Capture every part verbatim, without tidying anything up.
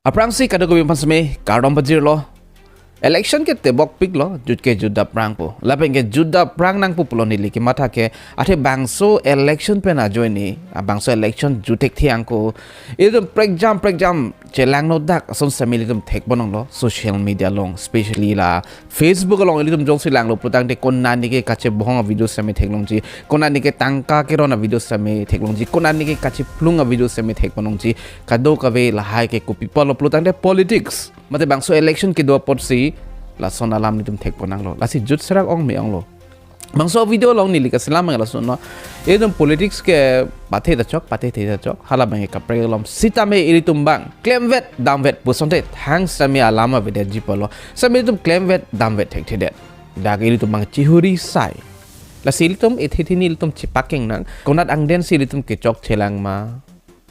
Aphrangsi kadokave aphan seme kardom pajirlo. Election ke tebokpiklo, jut ke jut daprangpo. Lapen ke jut daprang nangpo pulo neli kematha ke, athe bangso election pen ajoine, ah, bangso election jut thekthe angko. Ilitum prekjam prekjam chelangno dak ason seme ilitum thekponlonglo social media along, specially la Facebook along ilitum jongsi langlo putangte konane ke kachebohong a-video seme theklongji, konane ke tangka keron a-video seme theklongji, konane ke kacheplung a-video seme thekponlongji, kadokave lahai ke kopi pulo putangte politics mate bangso election kedo apotsi lason alam ilitum thekponlonglo. Lasi jut serak ong me-onglo. Bangso video along neli kaselam lason no. Ilitum politics ke pathe ta chok, pathethe ta chok. Hala abang ke kaprek alom sitame ilitum abang klemvet damvet pu asonte thang sitame alam avedetji pulo. Sitame ilitum klemvet damvet thekthedet. Dak ilitum abang chihuri sai. Lasi ilitum ethe thini ilitum chepakeng nang. Konat angdensi ilitum kechok chelang ma.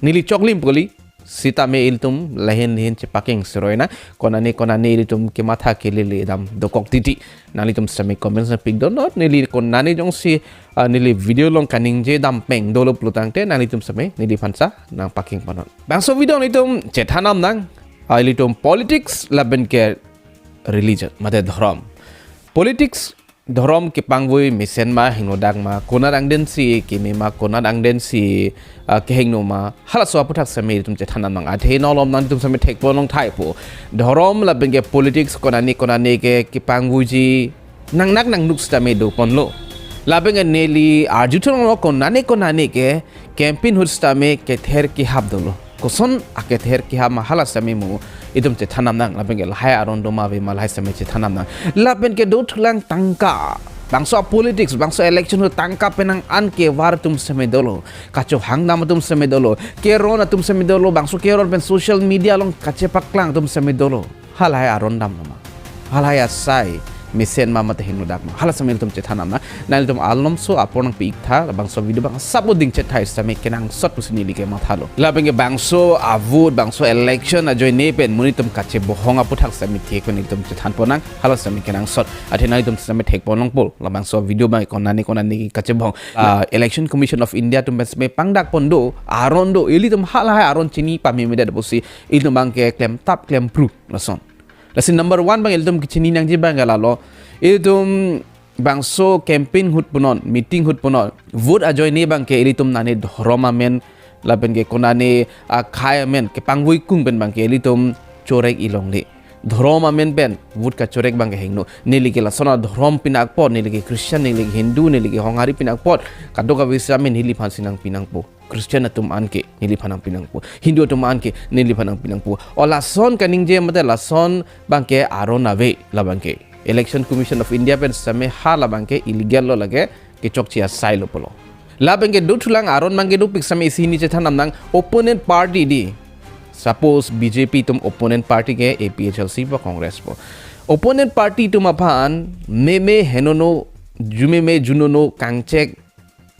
Neli choklim kali. Sitame ilitum lahin lahin chepakeng seroi nang. Konane konane ilitum kematha kelele dam dokok titi. Nanglitum sitame comments nangpik dun not. Neli konane jongsi, ah, neli video along kaningje dam peng dolo putangte nanglitum sitame neliphan sa nangpakengpon non. Bangso video ilitum chethan nam nang. Ah, ilitum politics lapen ke religion mate dhorom. Politics, dhorom kepangvoi mesen ma, hingno dak ma, konat angdensi keme ma, konat angdensi, ah, kehingno ma, halaso aputhak seme ilitum chethan nam nang. Athe non alom nanglitum seme thekponlong thaipo. Dhorom lapen ke politics konane konane ke kepangvoiji nangnak nangnuk sitame doponlo. Lapen ke neli arjuthunlo konane konane ke campaign ahut sitame kether kehap dolo. Koson akether kehap ma hala sitame mo ilitum chethan nam nang, lapen ke lahai aron do ma ave ma lahai sitame chethan nam nang. Lapen ke dothulang tangka. Bangso a-politics, bangso election ahut tangka penang an kevar atum seme dolo. Kachohang dam atum seme dolo. Keron atum seme dolo, bangso keron pen social media along kachepaklang atum seme dolo. Halahai aron dam ma. Halahai asai mesen ma mate hingno dak ma. Hala sitame ilitum chethan nam nang. Nanglitum alomso apor nangpi-ik tha, bangso video abang asap ding chet thai sitame kenangsot pusi neli kemathalo. Lapen ke bangso a-vote, bangso election ajoine pen monit atum kachebohong aputhak sitame ke pen ilitum chethanpon nang, hala sitame kenangsot. Athe nanglitum sitame thekponlongpo. La bangso video abang konane konane kachebohong. Ah, Election Commission of India atum pen sitame pangdakpon do, aron do, ilitum halahai aron chini pamemedet pusi, ilitum abang ke klemtap klempru lason. Lasi number one abang ilitum kechini nangji abang ke lalo. Ilitum bangso campaign ahut punon, meeting ahut punon, vote ajoine abang ke ilitum nane dhorom amen, lapen ke konane akhai amen, kepangvoi kung pen abang ke ilitum chorek-i longle. Dhorom amen pen vote kachorek abang ke hingno. Neli ke lason adhorom pinakpo, neli ke Christian, neli ke Hindu, neli ke Honghari pinakpo. Kadokave sitame neliphan si nangpi nangpo. Christian atum an ke neliphan nangpi nangpo. Hindu atum an ke neliphan nangpi nangpo. O lason kaningje mate lason abang ke aron ave la abang ke. Election Commission of India pen sitame hala abang ke illegal lo lake, kechokche asai lo pulo. La abang ke dothulang aron abang ke dopik sitame isi hini chethan nam nang, opponent party di. Suppose B J P atum opponent party ke A P H L C po Congress po. Opponent party atum aphan meme henono, jumeme junono kangchek,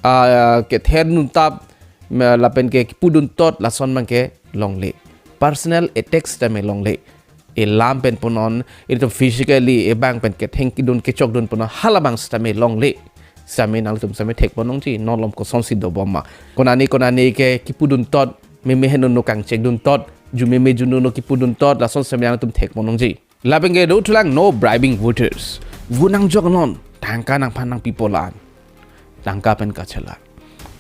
ah, kether nuntap, ma, lapen ke kipudun tot lason abang ke longle. Personal attacks sitame longle. Elam pen punon, ilitum physically, ebang pen ketheng kidun kechokdun punon, hala abang sitame longle. Sitame nanglitum sitame thekponlongji, non alom kosonsi dobom ma. Konane konane ke kipudun tot, meme henono kangchekdun tot, jumeme junono kipudun tot, lason sitame nanglitum thekponlongji. La abang ke dothulang no bribing voters. Vote nangjoknon, tangka nangphan nangpipo la-an. Tangka pen kachela.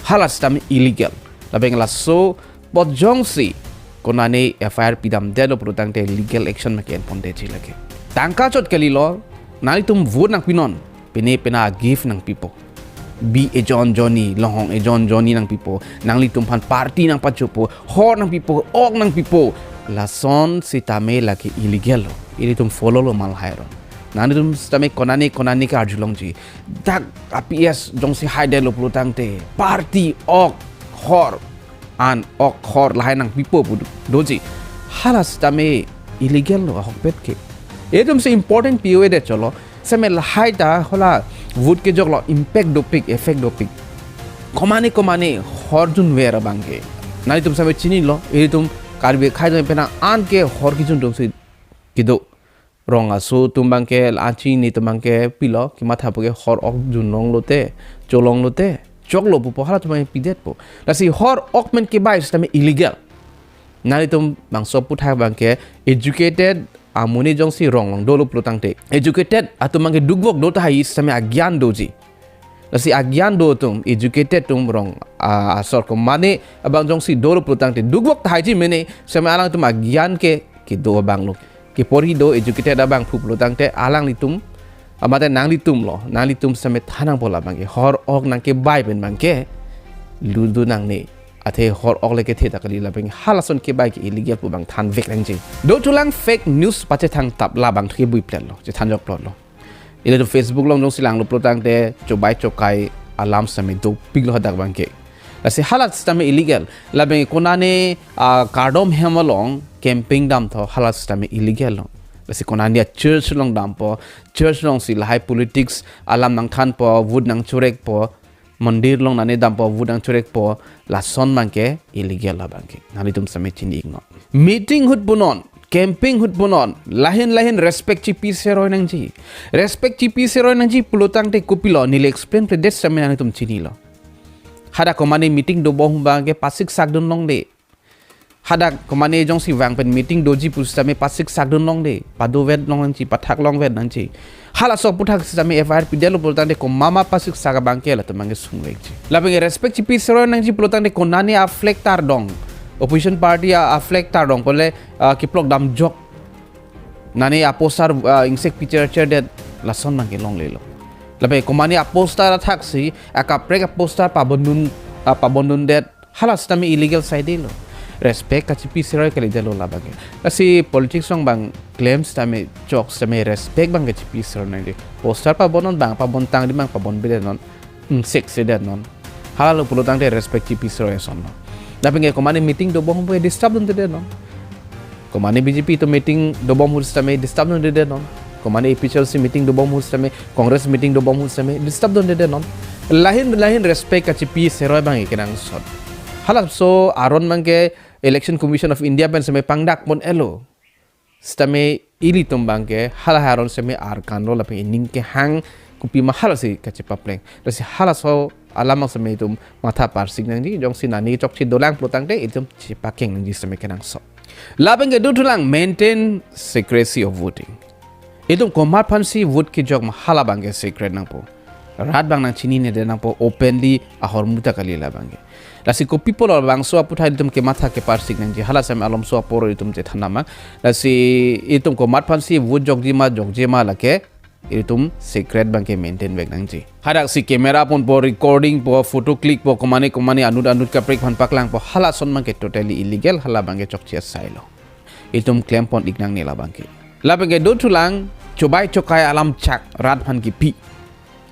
Hala sitame illegal. La abang laso apot jongsi konane F I R pidamdetlo putangte legal action ma ke-enpondetji lake. Tangka chot kalilo, nanglitum vote nangpinon, pine pina gift nangpipo. Bi ejon jonni, longhong ejon jonni nangpipo. Nanglitum aphan party nangpachopo, hor nangpipo, ok nangpipo. Lason sitame lake illegal lo. Ilitum follow lo ma lahai aron. Nanglitum sitame konane konane ke arjulongji. Dak a-P S jongsi haidetlo putangte party, ok, hor, an ok hor lahai nangpipo pu doji. Hala sitame illegal lo ahokpet ke. Ilitum si important P O A det cholo. Sitame lahai ta hala vote kejoklo impact dopik, effect dopik. Komane komane hor junver abang ke. Nanglitum sitame chinilo, ilitum Karbi akhai atum penang an ke hor kijun atum si kedo. Rong aso atum abang ke, la-an chini atum abang ke pilo, kemathapo ke hor ok junlonglote, cholonglote, choklo pupo, halatum abang pidetpo. Lasi hor ok amen kebai sitame illegal. Nanglitum bangso aputhak abangke educated amonit jongsi rong along dolo pulotangte, educated atum abangke dukvok do tahai sitame agyan doji. Lasi agyan do atum, educated atum rong, ah, asor komane abang jongsi dolo pulotangte dukvok tahaiji mene, sitame alangtum agyan ke kedo abang lo. Kepori do educated abangphu pulotangte alanglitum, ah, mate nanglitum lo, nanglitum sitame than nangpo labangke, hor ok nangkebai pen abangke ludu nangne. Athe hor ok le kethe ta kali labang, halason kebai ke illegal pu abang thanvek nangji. Dothulang, fake news pachethang tap labang ke bui plet lo, chethanjok plot lo. Ilitum Facebook along jongsi langlo pulotangte chobai chokai alam sitame dopik lo hadak abangke. Lasi hala sitame illegal. Labang konane, ah, kardom hem along camping damthu, hala sitame illegal lo. Lasi konane a church along dampo, church alongsi lahai politics alam nangthanpo, vote nangchorekpo, mandir along nane dampo, vote nangchorekpo, lason abangke illegal labangke. Nanglitum sitame chini iknon. Meeting ahut punon, camping ahut punon, lahin lahin respect chipi seroi nangji. Respect chipi seroi nangji pulotangte kopilo, neli explain pledet sitame nanglitum chinilo. Hadak komane meeting dobom abangke pasik sakdun longle. Hadak komane jongsi vang pen meeting doji pusitame pasik sakdun longle, padovet long nangji, pathak longvet nangji. Halaso aputhak sitame F I R pidetlo pulotangte komat ma pasik sak abangke latum abangke sungvekji. Labangke respect chipi seroi nangji pulotangte konane a flag tardong, opposition party a, a flag tardong pule, ah, kiplok damjok. Nane a poster, ah, ingsek picture cherdet, lason abangke longlelo. Labang komane a poster athaksi, akaprek a poster pabondun, ah, pabondundet, hala sitame illegal saidelo. Respect kachipi seroi kalidelo labangke. Lasi politics along abang claim sitame chok sitame respect abangke chipi seroi nangji. Poster pabondun abang, pabon tangdi abang, pabon bidet non. Hmm, sek sedet non. Halalo pulotangte respect chipi seroi ason lo. Labangke komane meeting dobom ahut disturb dundedet non. Komane B J P atum meeting dobom ahut sitame disturb dundedet non. Komane A P H L C meeting dobom ahut sitame, Congress meeting dobom ahut sitame disturb dundedet non. Lahin lahin respect kachipi seroi abangke kenangsot. Halaso aron abangke Election Commission of India pen sitame pangdak pon-elo. Sitame ilitum abangke hala aron sitame arkan lo, lapen ining kehang kopi ma halasi kachepapleng. Lasi halaso alam abang sitame itum matha parsik nangji, jongsi nani chokche dolang pulotangte itum chepakeng nangji sitame kenangsot. Labangke dothulang, maintain secrecy of voting. Itum komat aphansi vote kejok ma hala abangke secret nangpo. Rat abang nangchininedet nangpo, openly ahormu ta kali labangke. Lasi kopi pulo labangso aputhak itum kematha keparsik nangji, hala sitame alomso apor itum chethan nangma. Lasi itum komat aphansi vote jokji ma jokje ma lake itum secret abangke maintain vek nangji. Hadaksi camera ponpo, recording po, photo click po, komane komane anut anut kaprek aphan paklangpo, halason abangke totally illegal, hala abangke chokche asai lo. Itum klem pon ik nangne labangke. Labangke dothulang, chobai chokai alam chak rat aphan kipi,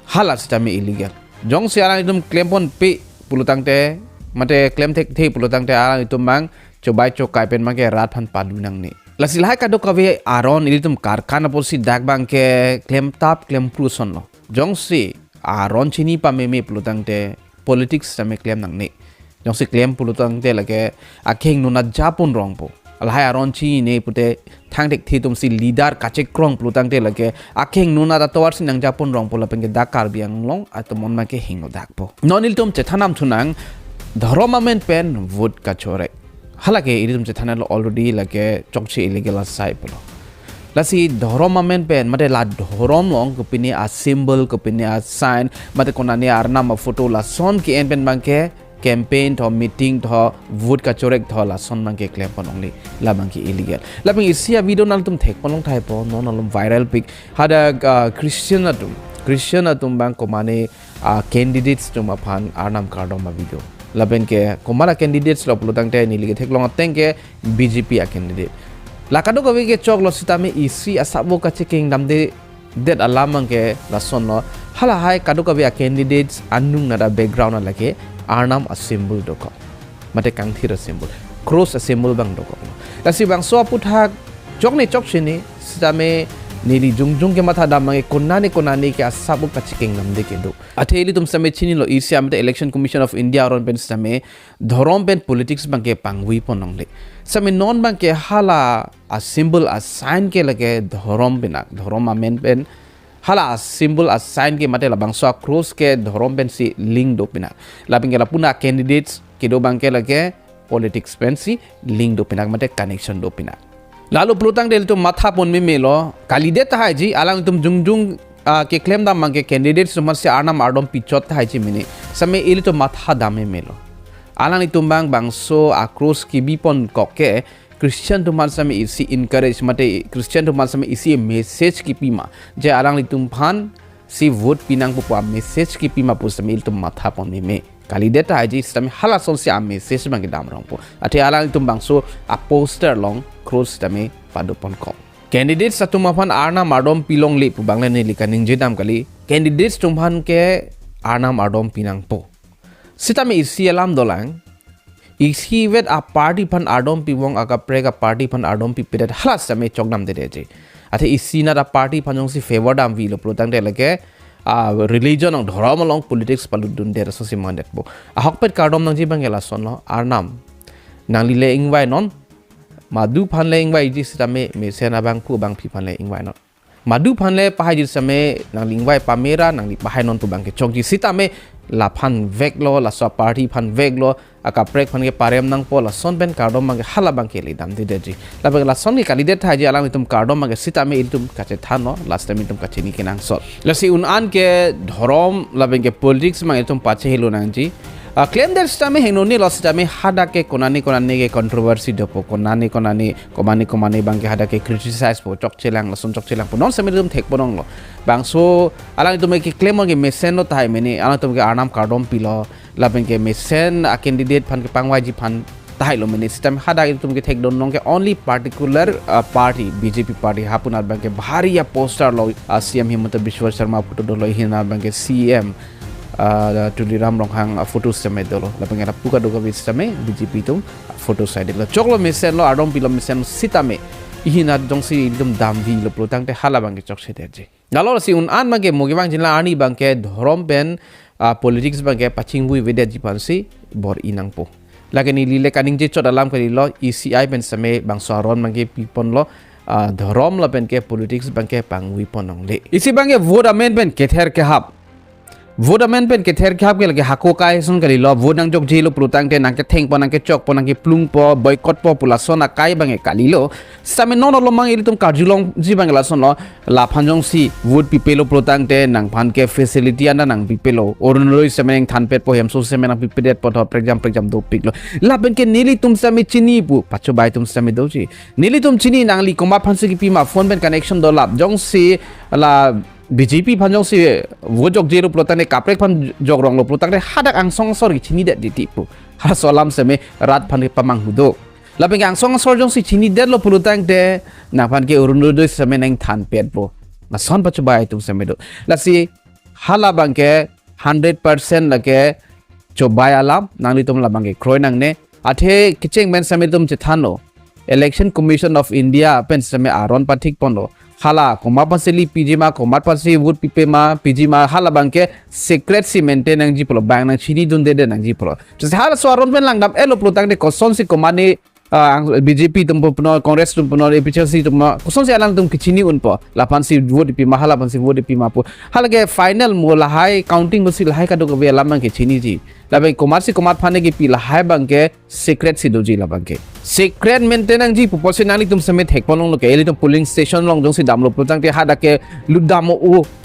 hala sitame illegal. Jongsi alanglitum klem ponpe pulotangte, mate klem thekthe pulotangte alanglitum abang chobai chokai pen abangke rat aphan padu nangne. Lasi lahai kadokave aron ilitum karkan apotsi dak abangke klem tap klem kru ason lo. Jongsi aron chini pameme pulotangte politics sitame klem nangne. Jongsi klem pulotangte lake akheng nuna japon rongpo. Lahai aron chinine pute thang thekthe atumsi leader kachekrong pulotangte lake akheng nuna ta tovarsi nangjapon rongpo, lapenke dak Karbi Anglong atum abangke hingno-dakpo. Non ilitum chethan nangthu nang, dhorom amen pen vote kachorek. Halake ilitum chethan lo already lake chokche illegal asai pulo. Lasi dhorom amen pen, mate la dhorom along kopine a symbol, kopine a sign, mate konane arnam a photo lason ke-en pen abangke campaign tho, meeting tho, vote kachorek tho lason abangke klem pon longle, labangke illegal. Lapen isi a video nangtum thek pon long thaipo, non alom viral pik. Hadak, ah, Christian atum, Christian atum abang komane, ah, candidates atum aphan arnam kardom a video. Lapenke komat a candidates lo pulotangte neli ketheklong ateng ke B J P a candidate. La kadokave kechoklo sitame isi asap-o kachekeng damde det alam abangke lason lo. Halahai kadokave a candidates anung nada background alake arnam a symbol dokok, mate kangthir a symbol, cross a symbol abang dokok. Lasi bangso aputhak chokne chokchene sitame neli jongjong kematha dam abangke konane konane ke asap-o kachekeng damde kedo. Athe ilitum sitame chinilo, isi amate Election Commission of India aron pen sitame dhorom pen politics abangke pangvui pon longle. Sitame non abangke hala a symbol a sign ke lake dhorom pinak, dhorom amen pen hala a symbol a sign ke mate labangso a cross ke dhorom pensi link do pinak. Lapenke lapu-an a candidates kedo abangke lake politics pensi link do pinak mate connection do pinak. Lalo pulotangte ilitum matha pon meme lo, kalidet tahai ji, alanglitum jongjong, ah, keklem dam abangke candidates atum aphansi arnam ardom pichot tahai ji mene. Sitame ilitum matha dam meme lo. Alanglitum abang bangso a-cross kebi pon kok ke Christian atum aphan sitame isi encourage mate Christian atum aphan sitame isi message kepi ma. Je alanglitum aphansi vote pi nangpo pu a-message kepi ma pu sitame ilitum matha pon meme. Kalidet tahai ji sitame halasonsi a-message abangke dam rongpo. Athe alanglitum bangso a-poster along cross sitame pado pon kok. Candidates atum aphan arnam ardom pi longle pu abang le neli kaningje dam kali. Candidates atum aphan ke arnam ardom pi nangpo. Sitame isi alam dolang. Isivet a-party aphan ardom pi vong, akaprek a-party aphan ardom pipedet, hala sitame chok damdedet ji. Athe isinat a-party aphan jongsi favor damvelo pulotangte lake, ah, religion along, dhorom along politics palut dundet asonsi mandetpo. Ahokpet kardom nangji abangke lason lo, arnam. Nangli le ingvai non, madu aphan le ingvai ji sitame mesen abangphu abangphi aphan le ingvai non. Madu aphan le pahai ji sitame nangli ingvai pame ra, nangli pahai non pu abangke chokji sitame laphan veklo, laso a-party aphan veklo, akaprek aphan ke parem nangpo, lason pen kardom abangke hala abangke le damdedet ji. Lapen lason ke kalidet tahai ji, alanglitum kardom abangke sitame ilitum kachethan lo, last time ilitum kachini kenangsot. Lasi un-an ke dhorom lapen ke politics abang ilitum pachehelo nangji. Ah, klemdet sitame hingno ne lo sitame hadak ke konane konane ke controversy dopo, konane konane, komane komane abangke hadak ke criticize po, chokchelang, lason chokchelang po. Non sitame ilitum thek pon longlo. Bangso alanglitum ke klem abangke mesen lo tahai mene, alanglitum ke arnam kardom pilo, lapen ke mesen a-candidate aphan kepangvaiji aphan tahai lo mene, sitame hadak ilitum ke thekdun long ke only particular, uh, party, B J P party, hapunat abangke bhari a-poster lo, uh, C M Himanta Biswa Sarma photo dolo, hinat abangke C M, uh, Tuliram Ronghang, uh, photo sitame dolo, lapen ke lapu kadokave sitame B J P atum photo side lo. Choklo mesen lo, ardom pilo mesen lo sitame, ihinat jongsi ilitum damvelo pulotangte hala abangke chokchedet ji. Lalo si un-an abangke mo kevang jinla arni abangke dhorom pen, ah, politics abangke pachingvui vedet ji aphansi bor-i nangpo. Lake neli le kaningje chot alam kalilo, E C I pen sitame bangso aron abangke pi ponlo, ah, dhorom lapen ke politics abangke pangvui pon longle. Isi abangke vote amen pen kether kehap. Vote amen pen kether kehap ke lake hako kai ason kalilo, vote nangjokjelo pulotangte nangkethengpo, nangkechokpo, nangkeplungpo, boycott po pu lason akai abangke kalilo. Sitame non alomang ilitum karjulongji abangke lason lo, laphan jongsi vote pipelo pulotangte nangphan ke facility anta nangpipelo. Orunodoi sitame nangthanpetpo, hemso sitame nangpipedetpo, thot prekjam prekjam dopiklo. Lapen ke nelitum sitame chini pu, pachobei atum sitame doji. Nelitum chini, nangli komat aphansi kepi ma, phone pen connection do lap. Jongsi la B J P aphan jongsi vote jokjelo pulotangte, kaprek aphan jok ronglo pulotangte hadak angsong asor kechinidet titi pu. Halaso alam sitame rat aphan kepamanghu do. Lapen ke angsong asor jongsi chinidetlo pulotangte nangphan ke Orunodoi sitame nangthanpetpo. Lason pachobei atum sitame do. Lasi hala abangke hundred percent lake chobei alam, nanglitum la abangke kroi nangne. Athe kecheng pen sitame ilitum chethanlo. Election Commission of India pen sitame aron pathik ponlo. Hala komat aphansi li piji ma, komat aphansi vote pipe ma, piji ma, hala abangke secret si maintain nangji pulo, bang nangchinidundedet nangji pulo. Just halaso aron pen langdam-etlo pulotangte kosonsi komane, ah, ang-, B J P atum pu punon, Congress atum punon, A P H L C atum punon, kosonsi alangtum kechini unpo, laphansi vote pi ma, hala aphansi vote pi ma pu. Hala ke final mo lahai counting pusi lahai kadokave alam abangke chiniji. Lapen komatsi komat aphan kepi lahai abangke secret si doji la abangke. Secret maintain nangji pu apotsi nanglitum sitame thek pon longlo ke, ilitum polling station along jongsi damlo pulotangte hadak ke lut dam-o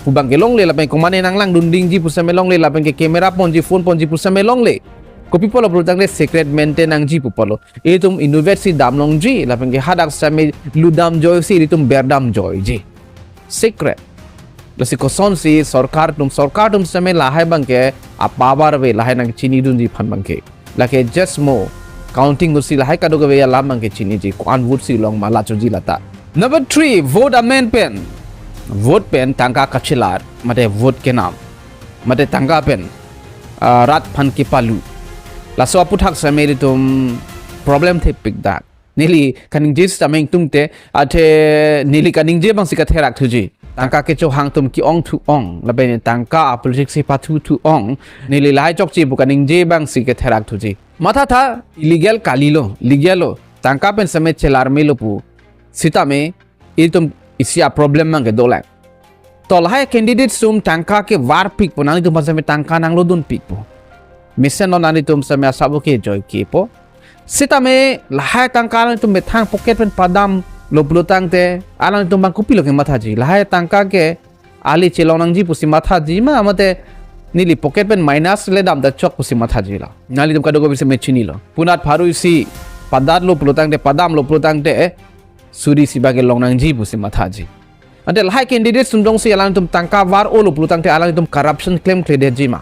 pu abangke longle, lapen komane nanglangdundingji pu sitame longle, lapen ke camera ponji, phone ponji pu sitame longle. Kopi pulo pulotangte secret maintain nangji pu pulo. Ilitum inutvet si damlongji, lapen ke hadak sitame lut damjoisi ilitum berdamjoiji. Secret. Lasi kosonsi sorkar atum, sorkar atum sitame lahai abangke a-power ave, lahai nangchinidunji aphan abangke. Lake just mo counting pusi lahai kadokave alam abangke chiniji, ko-an vote si long ma, la choji lata. Number three, vote amen pen. Vote pen tangka kachelar, mate vote kenam, mate tangka pen, ah, rat aphan kepalu. Laso aputhak sitame ilitum problem thepik dak. Neli kaningje sitame ingtungte, athe neli kaningje abangsi katherak thuji. Tangka kechohang atum ke-ong thu-ong, lapen tangka a-politics si pathu thu-ong, neli lahai chokche pu kaningje abangsi katherak thuji. Mathatha, illegal kalilo, legal lo, tangka pen sitame chelar melo pu. Sitame ilitum isi a-problem abangke dolang. To lahai candidate atum tangka kevarpikpo, nanglitum aphan sitame tangka nanglodunpikpo. Mesen lo nanglitum sitame asabo ke joike po. Sitame lahai tangka alangtum methang pocket pen padamlo pulotangte alangtum bang kopilo kemathaji? Lahai tangka ke ali chelong nangji pusi mathaji ma, mate neli pocket pen minus le damda chok pusi mathaji lo? Nanglitum kadokave si mechinilo. Punat pharo isi padamlo pulotangte, padamlo pulotangte, eh, suri isi bang kelong nangji pusi mathaji. Ante lahai candidate atum jongsi alangtum tangka var-olo pulotangte alangtum corruption klemkledetji ma?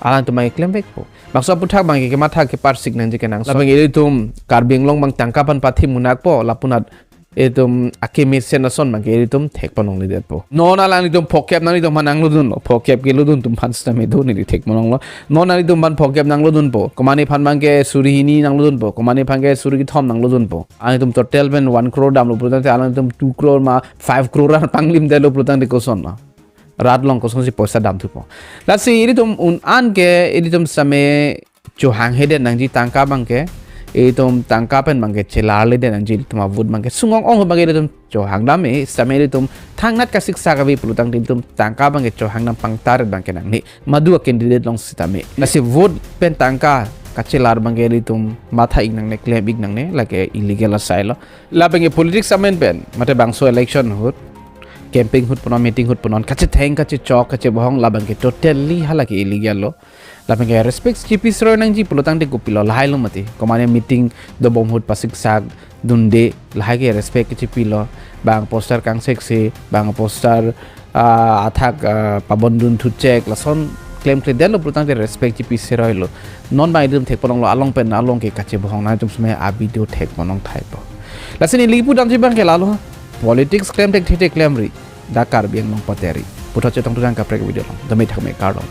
Alangtum bang klemvekpo. Bangso aphuthak bang kematha keparsik nangji kenangsot. Labang ilitum Karbi Anglong bang tangka aphan pathim munakpo, lapunat itum akemesen ason bang ke ilitum thek ponlongledetpo. Non alanglitum phokep nanglitum aphan nanglodunlo, phokep kelodun atum aphan sitame do neli thek ponlonglo. Non nanglitum aphan phokep nanglodunpo, komane aphan bang ke suri hini nanglodunpo, komane aphan ke suri kethom nanglodunpo. Alangtum total pen one crore damlo pulotangte alangtum two crore ma five crore an panglimdetlo pulotangte kosonlo? Rat along kosonsi poisa damthupo? Lasi ilitum un-an ke ilitum sitame chohanghedet nangji tangka bang ke, itum tangka pen bang ke chelarledet nangji, itum avote bang ke sung ong-ong bang ke itum chohangdam-e, sitame itum thangnat kasiksak ave pulotangte itum tangka bang ke chohangdam pangtaret bang ke nangne, madu a-candidate along sitame. Lasi vote pen tangka kachelar bang ke itum matha-ik nangne, klem-ik nangne, lake illegal asailo. Labang ke politics amen pen, mate bangso election ahut, campaign ahut punon, meeting ahut punon, kachetheng, kachechok, kachebohong, labang ke totally halake illegal lo. Labang ke respect chipi seroi nangji pulotangte kopilo, lahailo mati. Komane meeting dobom ahut pasiksak dunde, lahai ke respect kechipilo. Bang poster kangseksi, bang poster, ah, athak, ah, pabondun thuchek, lason klemkledetlo pulotangte respect chipi seroilo. Non bang itum thek ponlonglo, along pen along ke kachebohong nangtum sitame a-video thek ponlong thaipo. Lasi neli pudamji bang ke lalo, politics klemthekthek klemri, dak Karbi Anglong pateri. Puthot chetong tudang kaprek video along. Dome thakme, kardom.